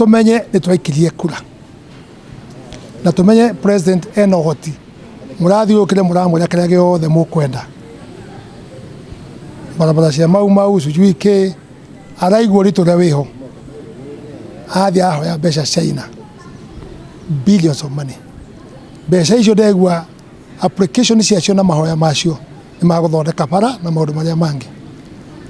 Tumenye nĩ twaikirie kura na tumenye president ena ũhoti. Mũrathiũrũrũkire mũramwĩra kĩrĩa gĩothe mũkwenda, barabara cia Mau Mau, sijui kĩ, araigua ũritũ ũrĩa wĩho, athiĩ ahoya mbeca China, billions of money. Mbeca icio ndegua application ciacio na mahoya macio nĩ magũthondeka bara na maũndũ marĩa mangĩ.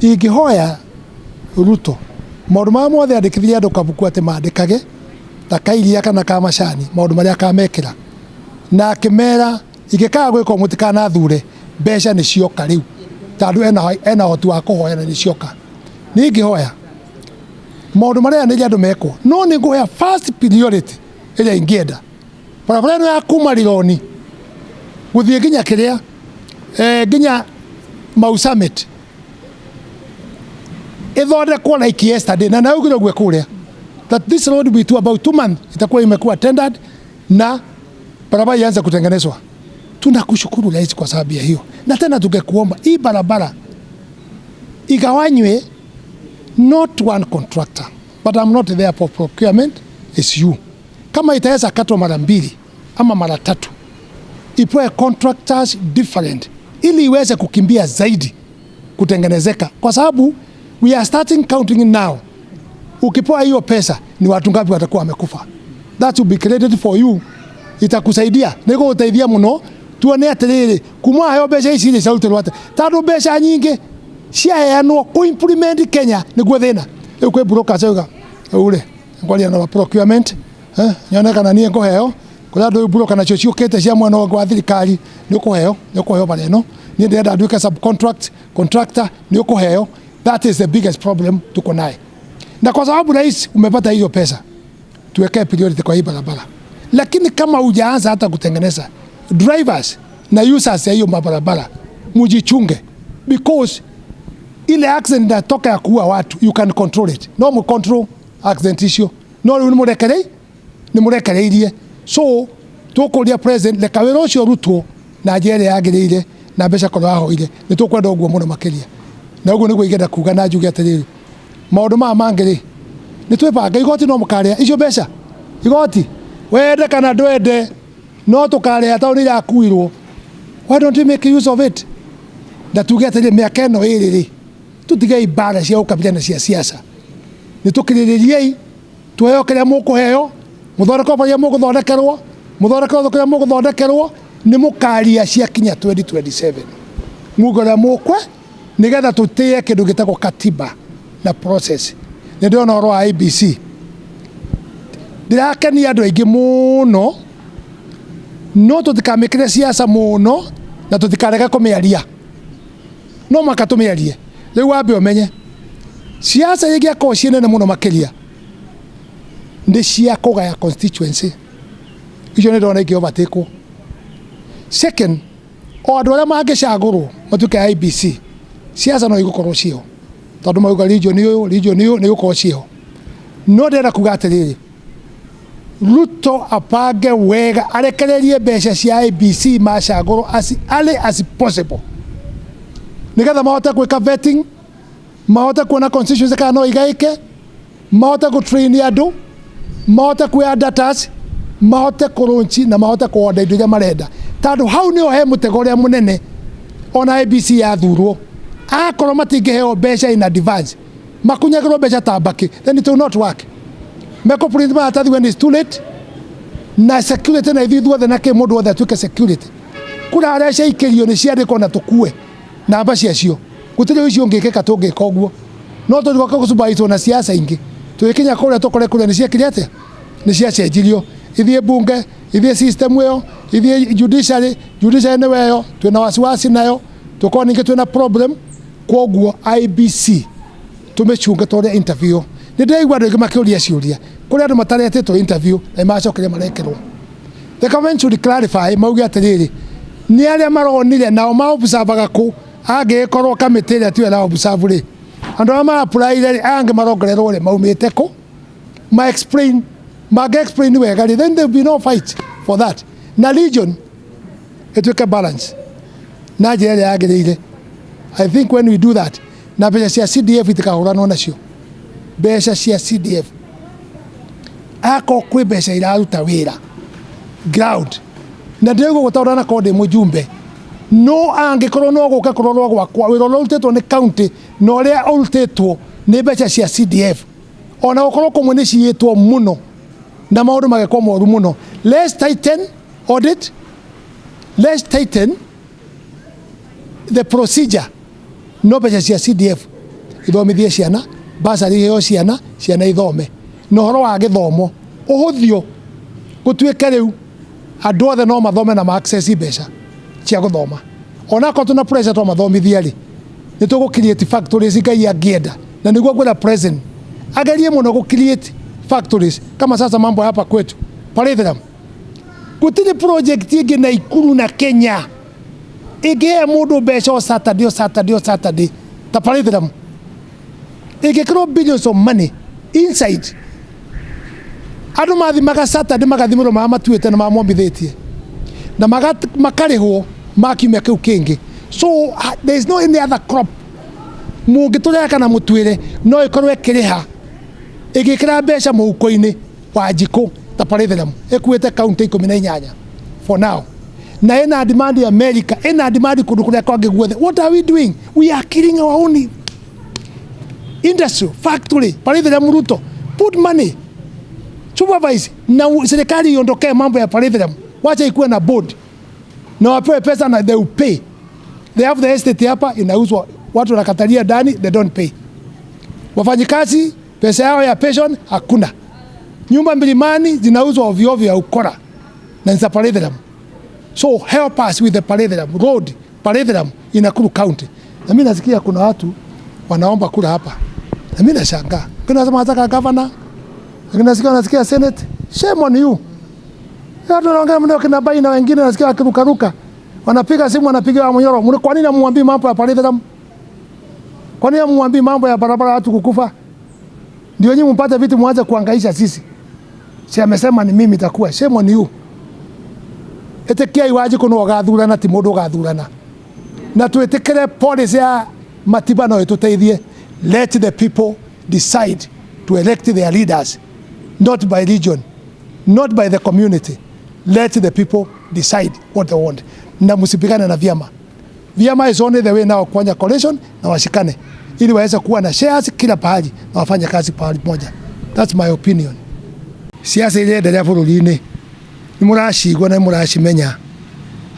Ingĩhoya Ruto maũndũ marĩa mothe andĩkithirie andũ kabuku atĩ mandĩkage ta ka iria kana ka macani, maũndũ marĩa akamekĩra, na akĩmera ingĩkaga gwĩka ũũ mũtikanathure, mbeca nĩ cioka rĩu, tondũ ena ũhoti wa kũhoya na nĩ cioka. Niĩ ingĩhoya maũndũ marĩa eranĩire andũ mekwo, no nĩ ngũhoya first priority ĩrĩa ingĩenda, barabara ĩno ya kuma Rironi gũthiĩ nginya kĩrĩa, nginya Mau Summit ĩthondekwo like yesterday, na naugire ũguo kũrĩa that this road will be to about 2 months itakuwa imekuwa tendered na barabara ianze kutengenezwa. Tunakushukuru Rais kwa sababu ya hiyo, na tena tungekuomba hii barabara igawanywe, not one contractor, but I'm not there for procurement, it's you. Kama itaweza katwa mara mbili ama mara tatu, ipewe contractors different ili iweze kukimbia zaidi kutengenezeka, kwa sababu we are starting counting now. Ukipewa hiyo pesa, ni watu ngapi watakuwa wamekufa? That will be credited for you, itakusaidia nĩgũgũteithia mũno. Tuone atĩrĩrĩ, kuma heo mbeca ici rĩ, ciarutirwo atĩa? Tondũ mbeca nyingĩ ciaheanwo kũ implement Kenya nĩguo thĩna. Rĩu kwĩ brokers auga rĩu rĩ, ngwaria na procurement, nyone kana niĩ ngũheo kũrĩa. Andũ rĩu broker nacio ciũkĩte cia mwena ũngĩ wa thirikari, nĩ ũkũheo, nĩ ũkũheo bara ĩno, niĩ ndĩrenda nduĩke subcontract contractor, nĩ ũkũheo. That is the biggest problem tuko naye, na kwa sababu rais umepata hiyo pesa, tuwekee priority kwa hii barabara. Lakini kama hujaanza hata kutengeneza, drivers na users ya hiyo mabarabara mujichunge, because ile accident inatoka ya kuua watu, you can control it, no mu control accident icio, no rĩu nĩ mũrekereirie. So tũkũria president, reka wĩra ũcio ũrutwo na njĩra ĩrĩa yagĩrĩire na mbeca korwo ahoire, nĩ tũkwenda ũguo mũno makĩria. Na ũguo nĩguo ingĩenda kuga, na njuge atĩrĩrĩ, maũndũ maya mangĩ rĩ, nĩ twĩbange. Igoti no mũkarĩa icio mbeca, igoti wende kana ndwende no tũkarĩa, tondũ nĩ irakuirwo. Why don't we make use of it na tuge atĩrĩ, mĩaka ĩno ĩrĩ rĩ, tũtigei mbara cia ũkabira na cia siasa, nĩ tũkirĩrĩriei tuheo kĩrĩa mũkũheo, mũthondekwo barĩa mũgũthondekerwo, mũthondekerwo kĩrĩa mũgũthondekerwo, nĩ mũkaria ciakinya 2027 muge ũrĩa mũkwe, nĩgetha tũtĩe kĩndũ gĩtagwo katiba na process. Nĩ ndĩrona ũhoro wa IEBC ndĩrakenia andũ aingĩ mũno, no tũtikamĩkĩre siasa mũno na tũtikarege kũmĩaria, no mũhaka tũmĩarie. Rĩu wambe ũmenye siasa ingĩakorwo ciĩ nene mũno makĩria nĩ cia kũgaya constituency icio, nĩ ndona ingĩ overtake. Second, o andũ arĩa mangĩcagũrwo matuĩke IEBC, siasa no igũkorwo ciĩho, tondũ mauga region ũyũ, region ũyũ, nĩ igũkorwo ciĩho. No ndĩrenda kuga atĩrĩrĩ, Ruto apange wega, arekererie mbeca cia IEBC macagũrwo as early as possible, nĩgetha mahote gwĩka vetting, mahote kuona constituency kana no igaĩke, mahote gũ-train andũ, mahote kuoya datas, mahote kũ-launch na mahote kũ-order indo iria marenda, tondũ hau nĩho he mũtego ũrĩa mũnene. Ona IEBC yathurwo, akorwo matingĩheo mbeca in advance, makunyagĩrwo mbeca ta mbakĩ, then it will not work. Meko print maratathi when it's too late. Na security na ithuĩ ithuothe na kĩ, mũndũ wothe atuĩke security. Kura arĩa ciaikĩrio nĩ ciandĩkwo na tũkue namba ciacio, gũtirĩ ũici ũngĩkĩka tũngĩka ũguo. No tũtigoke gũcumbaitwo na siasa ingĩ, tũgĩkinya kũrĩa tũkore kũrĩa nĩ ciekire atĩa, nĩ ciacenjirio. Ithiĩ bunge, ithiĩ system ĩyo, ithiĩ judiciary, judiciary nĩwe ĩyo twĩna wasiwasi nayo, tũkorwo ningĩ twĩna problem. Kwoguo IEBC tũmĩcunge tũrĩa interview. Nĩ ndĩraigua andũ aingĩ makĩũria ciũria, kũrĩ andũ mataretĩtwo interview na nĩmacokeria marekĩrwo. The government should clarify, mauge atĩrĩrĩ, nĩ arĩa maronire nao ma-observaga kũ? Angĩgĩkorwo kamĩtĩ ĩrĩa tiyo ĩra observe rĩ, andũ arĩa ma-applyire rĩ, aya angĩ marongererwo rĩ, maumĩte kũ? Ma explain, mangĩ explain wega rĩ, then there will be no fight for that. Na region ĩtuĩke balance na njĩra ĩrĩa yagĩrĩire. I think when we do that, na mbeca cia CDF itikahũranwo nacio, mbeca cia CDF. Akorwo kwĩ mbeca iraruta wĩra ground, na ndĩraigua ũguo tondũ ndanakorwo ndĩ mũjumbe, no angĩkorwo no gũke kũrorwo gwakwa wĩra ũrĩa ũrutĩtwo nĩ county na ũrĩa ũrutĩtwo nĩ mbeca cia CDF, ona gũkorwo kũmwe nĩ ciyĩtwo mũno na maũndũ magekwo moru mũno. Let's tighten audit, let's tighten the procedure. No mbeca cia CDF ithomithie ciana, basarĩ iheo ciana, ciana ithome, na ũhoro wa gĩthomo ũhũthio, gũtuĩke rĩu andũ othe no mathome na ma access mbeca cia gũthoma. Onakorwo twĩna pressure twamathomithia rĩ, nĩ tũgũ create factories Ngai angĩenda, na nĩguo ngwĩra president agerie mũno gũ create factories kama sasa mambo hapa kwetu Parithiram. Gũtirĩ project ĩngĩ Naikuru na Kenya ĩngĩhe mũndũ mbeca o Saturday, o Saturday, o Saturday ta Parithiram. Ĩngĩkĩrwo billions of money inside, andũ mathimaga Saturday, magathimĩrwo marĩa matuĩte na mamombithĩtie na makarĩhwo ma kiumia kĩu kĩngĩ. So there is no any other crop mũngĩtũrehe kana mũtuĩre no ĩkorwo ĩkĩrĩha, ĩgĩkĩra mbeca mũhuko-inĩ wa njikũ ta Parithiram. Ĩkuĩte kaunti 18 for now, na ĩna demand America, ĩna demand kũndũ kũrĩa kwangĩ guothe. What are we doing? We are killing our own industry factory. Parithiram, Ruto, put money, supervise, na serikali iondokee mambo ya Parithiram, wacha ikuwe na board na wapewe pesa na they will pay. They have the estate hapa inauzwa, watu wanakatalia ndani, they don't pay. Wafanyikazi pesa yao ya pension hakuna. Nyumba milimani zinauzwa ovyo ovyo ya ukora na ni za Parithiram. So help us with the Parithiram road, Parithiram in Nakuru County. Na mimi nasikia kuna watu wanaomba kura hapa, na mimi nashangaa. Kuna wanasema wanataka governor, lakini nasikia senate. Shame on you. Watu wanaongea mnao kina Bai na wengine nasikia wakirukaruka. Wanapiga simu, wanapiga wa Munyoro. Kwa nini hamwambii mambo ya Parithiram? Kwa nini hamwambii mambo ya barabara watu kukufa? Ndio nyinyi mpate vitu mwanze kuhangaisha sisi. Si amesema ni mimi nitakuwa. Shame on you. Ĩtĩkiai Wanjikũ no ũgathurana, ti mũndũ ũgathurana. Na twĩtĩkĩre policy ya Matiba no ĩtũteithie. Let the people decide to elect their leaders, not by region, not by the community. Let the people decide what they want. Na msipigane na vyama. Vyama is only the way now kufanya coalition na washikane ili waweze kuwa na shares kila pahali na wafanye kazi pahali moja. That's my opinion. Siasa irenderea bũrũri-inĩ nĩ mũracigua na nĩ mũracimenya.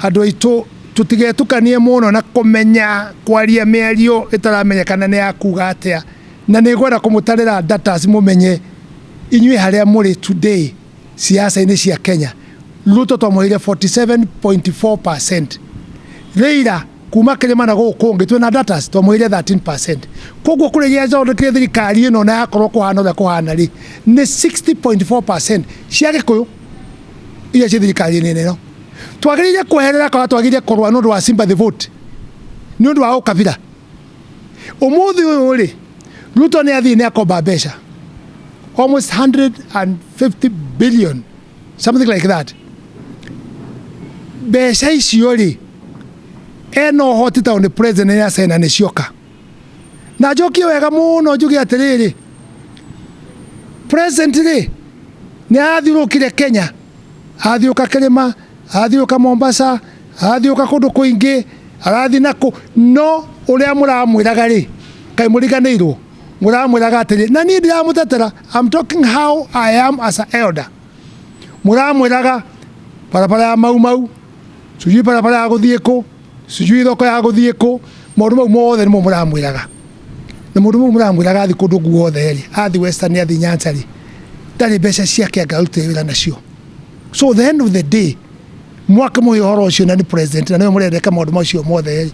Andũ aitũ, tũtigetukanie mũno na kũmenya kwaria mĩario ĩtaramenyekana nĩ ya kuga atĩa, na nĩ ngwenda kũmũtarĩra data mũmenye inyuĩ harĩa mũrĩ today siasa-inĩ cia Kenya. Ruto twamũheire 47.4%, Raila kuma kĩrĩma na gũkũ kũngĩ twĩna data twamũheire 13%. Koguo kũrĩa yathondekire thirikari ĩno na yakorwo kũhana ũrĩa kũhana rĩ, nĩ 60.4% cia Gĩkũyũ iria ciĩ thirikari-inĩ ĩno. Twagĩrĩire kweherera kana twagĩrĩire kũrũa nĩ ũndũ wa sympathy vote, nĩ ũndũ wa ũkabira? Ũmũthĩ ũyũ rĩ, Ruto nĩ athiĩ nĩ akomba mbeca almost 150 billion, something like that. Mbeca icio rĩ, ena ũhoti tondũ nĩ president nĩ acena nĩ cioka. Na njokie wega mũno njuge atĩrĩrĩ, president rĩ nĩ athiũrũkire Kenya, athiũka kĩrĩma, athiũka Mombasa, athiũka kũndũ kũingĩ, arathiĩ nakũ, no ũrĩa mũramwĩraga rĩ, kaĩ mũriganĩirwo? Mũramwĩraga atĩrĩ, na niĩ ndiramũtetera, I'm talking how I am as a elder. Mũramwĩraga barabara ya Mau Mau, sijui barabara ya gũthiĩ kũ, sijui thoko ya gũthiĩ kũ, maũndũ mau mothe nĩmo mũramwĩraga. Na maũndũ mau mũramwĩraga athiĩ kũndũ guothe rĩ, athiĩ Western, athiĩ Nyanza rĩ, ndarĩ mbeca ciake angarutire wĩra nacio. So the end of the day, mwakĩmũhe ũhoro ũcio na nĩ president na nĩwe mũrendeka maũndũ macio mothe rĩ,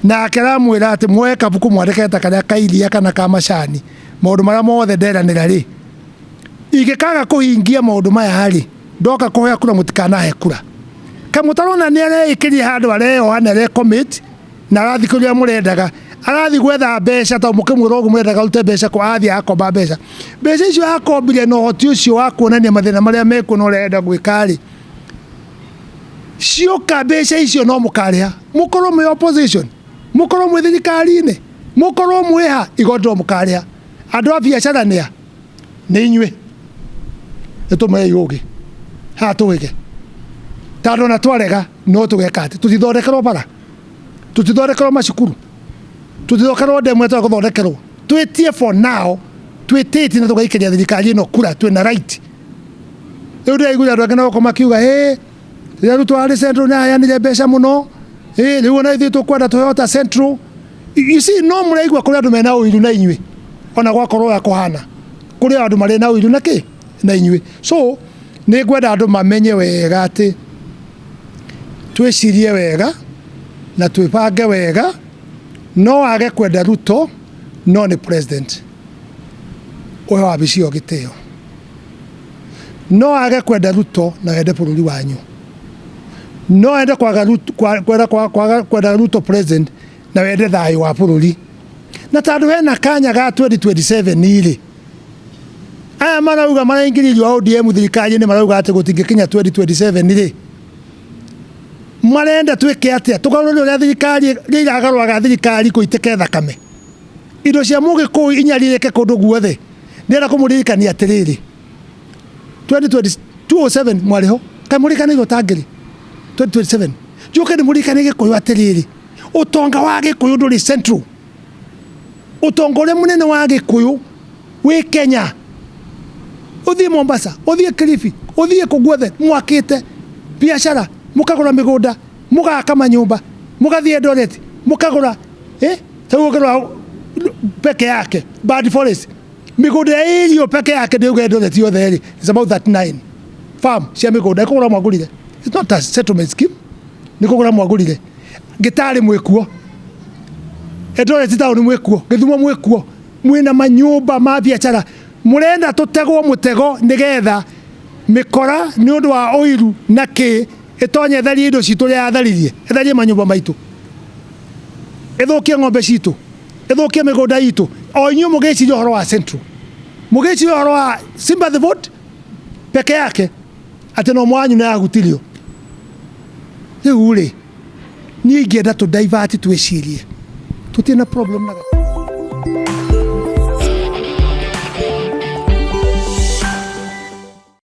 nake aramwĩra atĩ muoe kabuku mwandĩke ta karĩa ka iria kana ka macani, maũndũ marĩa mothe nderanĩra rĩ, ingĩkaga kũhingia maũndũ maya rĩ, ndoka kũhoya kura mũtikanahe kura. Kamũtarona nĩ areĩkĩria handũ areyoha na arecommit na arathiĩ kũrĩa mũrendaga, arathiĩ gwetha mbeca tondũ mũkĩmwĩra ũguo mũrendaga arute mbeca kũ, arathiĩ akomba mbeca. Mbeca icio akombire na ũhoti ũcio wa kuonania mathĩna marĩa mekuo na ũrĩa arenda gwĩka rĩ, cioka mbeca icio no mũkarĩha, mũkorwo mwĩ opposition, mũkorwo mwĩ thirikari-inĩ, mũkorwo mwĩ ha, igoti no mũkarĩha. Andũ a biacara nĩa? Nĩ inyuĩ. Nĩ tũmũhei ũgĩ haha tũwĩke tondũ ona twarega no tũgeka atĩ tũtithondekerwo bara, tũtithondekerwo macukuru, tũtithondekerwo ndemu ĩrĩa gũthondekerwo. Twĩtie for now, twĩtĩtie na tũgaikĩria thirikari ĩno kura, twĩna right. Rĩu ndĩraiguire andũ angĩ na gũkũ makiuga ĩ rĩrĩa Ruto arĩ Central nĩ aheanire mbeca mũno, ĩ rĩu ona ithuĩ tũkwenda tũheo ta Central. You see, no mũraigua kũrĩ andũ mena ũiru na inyuĩ, ona gwakorwo ũrĩa kũhana kũrĩ andũ marĩ na ũiru na kĩ na inyuĩ. So nĩ ngwenda andũ mamenye wega atĩ twĩcirie wega na twĩbange wega. No wage kwenda Ruto, no nĩ president ũhe wabici ĩyo gĩtĩo. No wage kwenda Ruto na wende bũrũri wanyu. No wende kwaga Ruto, kwenda kwaga kwenda Ruto president na wende thayũ wa bũrũri. Na tondũ hena kanya ga 2027 rĩ, aya marauga maraingĩririo a ODM thirikari-inĩ, marauga atĩ gũtingĩkinya 2027 rĩ, marenda twĩke atĩa? Tũgarũre ũrĩa thirikari ĩragarũraga thirikari, kũitĩke thakame, indo cia mũgĩkũyũ inyarirĩke kũndũ guothe. Ndĩrenda kũmũririkania atĩrĩrĩ, 2020 207 mwarĩ ho, kaĩ mũrikanĩirwo ta ngĩrĩ 2027? Njũke ndĩmũririkanie Gĩkũyũ atĩrĩrĩ, ũtonga wa Gĩkũyũ ndũrĩ Central. Ũtonga ũrĩa mũnene wa Gĩkũyũ wĩ Kenya. Ũthiĩ Mombasa, ũthiĩ Kilifi, ũthiĩ kũ guothe, mwakĩte biacara, mũkagũra mĩgũnda, mũgaka manyũmba, mũgathiĩ Eldoret mũkagũra, eh? Rĩu ũngĩrora peke yake Bad Forest, mĩgũnda ya irio peke yake, ndĩuga Eldoret yothe rĩ, is about 39 farm cia mĩgũnda ĩkũgũra mwagũrire. It's not a settlement scheme, nĩ kũgũra mwagũrire. Gĩtarĩ mwĩkuo, Eldoret taũni mwĩkuo, Gĩthumo mwĩkuo, mwĩna manyũmba ma biacara. Mũrenda tũtegwo mũtego nĩgetha mĩkora nĩ ũndũ wa ũiru na kĩ ĩtonye ĩtharie indo citũ, ũrĩa yatharirie, ĩtharie manyũmba maitũ, ĩthũkie ng'ombe citũ, ĩthũkie mĩgũnda itũ, o inyuĩ mũgĩciria ũhoro wa Central, mũgĩciria ũhoro wa sympathy vote peke yake, atĩ no mwanyu nĩ yahutirio. Rĩu rĩ, niĩ ingĩenda tũ divert, twĩcirie tũtirĩ na problem na